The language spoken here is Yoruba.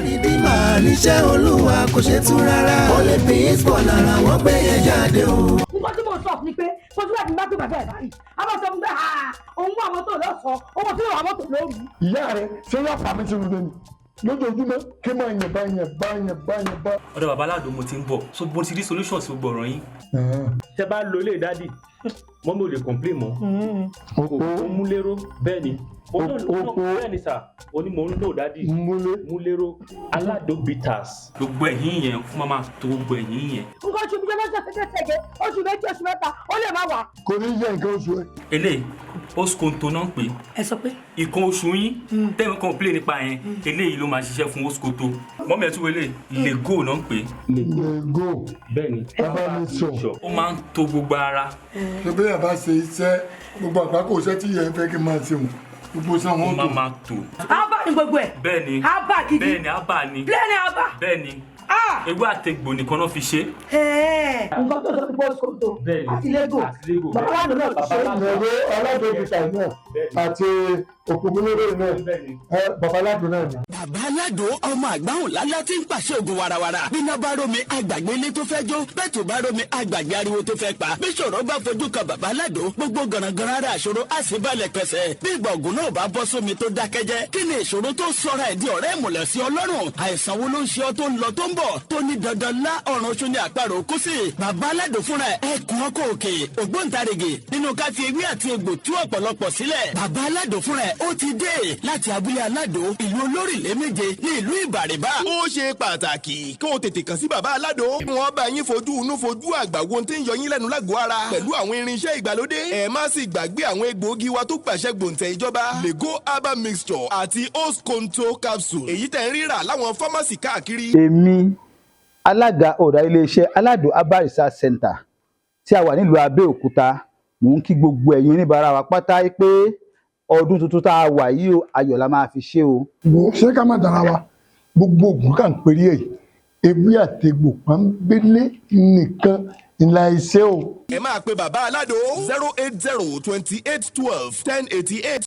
Redeemer níṣẹ́ Olúwa kò ṣe tú rárá. Ó lè fi ìspọ̀ lára wọ́n gbé yẹn jáde o. Nǹkan tí mo sọ ni pé fojú ẹ̀ ní bá tó bàbá ẹ̀ báyìí, a bá sọ fún pé òun wà mọ́tò lọ́sàn-án, owó tí wà mọ́tò lóru. Ìyá rẹ ṣé yóò pa mí sínú lẹ́nu lójoojúmọ́ kí máa yìnbọn yìnbọn yìnbọn yìnbọn? Ọ̀dọ̀ bàbá aládùn mo ti ń bọ̀, so mo ti rí solution sí gbogbo ọ̀rọ̀ yín. Tẹ bá lo ilé daddy, mummy ò lè complain mọ́. Òpó. Ó mú lérò, bẹ́ẹ̀ ni. Òpó. Bẹ́ẹ̀ ni sà, ó ní mò ń lò, daddy. Múlé. Mú lérò, Aládò Bitters. Gbogbo ẹ̀yìn yẹn fún máa tó gbogbo ẹ̀yìn yẹn. Nǹkan oṣù mi lọ́sẹ̀ ségesège, oṣù 2, oṣù 3, ó lè má wà. Kò ní yẹ nǹkan oṣù ẹ. Eléyìí, oskonto náà ń pè é. Ẹ sọ pé? Ìkan oṣù yín tẹ́mi complain nípa yẹn, eléyìí ló máa ṣiṣẹ́ fún oskonto. Mummy, ẹ̀ tún wọlé, lego náà ń pè é. Lego. Bẹ́ẹ̀ ni. Bàbá mi sọ. Ó máa ń tó gbogbo ara. Ṣé bí yàrá bá ṣe iṣẹ́ gbogbo àgbákò iṣẹ́ tí yẹn fẹ́ kí n máa ṣe wọn gbogbo iṣẹ́ Ó wọn máa tó. máa tó. Abba ni gbogbo ẹ̀. Bẹ́ẹ̀ ni. Abba gidi. Bẹ́ẹ̀ ni, abba ni. Plẹ́ni abba. Bẹ́ẹ̀ ni. Ah! Ewé àtegbò nìkan náà fi ṣe é. Nǹkan tó sọ ní bọ́ọ̀sì Bẹ́ẹ̀ ni. àti lego. Àti Lego. Bàbá wa náà ti ṣe é. Ìyẹ̀wò aládòkítà náà àti òpómúlérè náà. Bẹ́ẹ̀ ni. Ẹ bàbá aládùn náà ni. Bàbá Aládò, ọmọ àgbáhùn lálá tí ń pàṣẹ ògùn warawara. Bíná bá rómi, àgbàgbé ilé tó fẹ́ jó. Bẹ́ẹ̀ tó bá rómi, àgbàgbé ariwo tó fẹ́ pa. Bí ṣòro bá fojú kan bàbá Aládò, gbogbo gànàgànà ara àṣòro á sì balẹ̀ pẹ̀sẹ̀. Bí ìgbà ògùn náà bá bọ́ sómi tó dákẹ́jẹ́, kí ni ìṣòro tó sọra ẹ̀ di ọ̀rẹ́ ìmùlẹ̀ sí Ọlọ́run? Àìsàn wo ló ń ṣe ọ́ tó ń lọ tó ń bọ̀, tó ní dandan lá ọ̀run oṣù ní àparò kú sí? Bàbá Aládò fúnra ẹ̀ ẹkùn ọkọ̀ òkè, ògbóǹtarìgì nínú ká fi ewé àti egbò tú ọ̀pọ̀lọpọ̀ sílẹ̀. Bàbá Aládò fúnra ẹ̀ ó ti dé láti abúlé Aládò, ìlú olórílẹ̀ méje ní ìlú Ìbàrìbà. Ó ṣe pàtàkì kó o tètè kàn sí bàbá Aládò. Wọ́n bá yín fojú inú fojú àgbà wo ohun tí ń yọ yín lẹ́nu lágọ̀ọ́ ara pẹ̀lú àwọn irinṣẹ́ ìgbàlódé. Ẹ má sì gbàgbé àwọn egbòogi wa tó gbàṣẹ gbòǹtẹ̀ ìjọba, Lego Herbal Mixture àti Osconto Capsule, èyí tẹ̀ ń rírà láwọn fámásì káàkiri. Èmi alága ọ̀dà iléeṣẹ́ Aládò Herbal Research Center tí a wà nílùú Abẹ́òkúta, mò ń kí gbogbo ẹ̀yin oníbàárà wa pátá pé ọdún tuntun tá a wà yìí o, ayọ̀ la máa fi ṣe o. Wo, ṣé ká má dára wa, gbogbo ògùn kà ń perí ẹ̀, ewé àtegbò pọ́nbélé nìkan ńlá iṣẹ́ o. Ẹ máa pe bàbá Aládò 08028121088.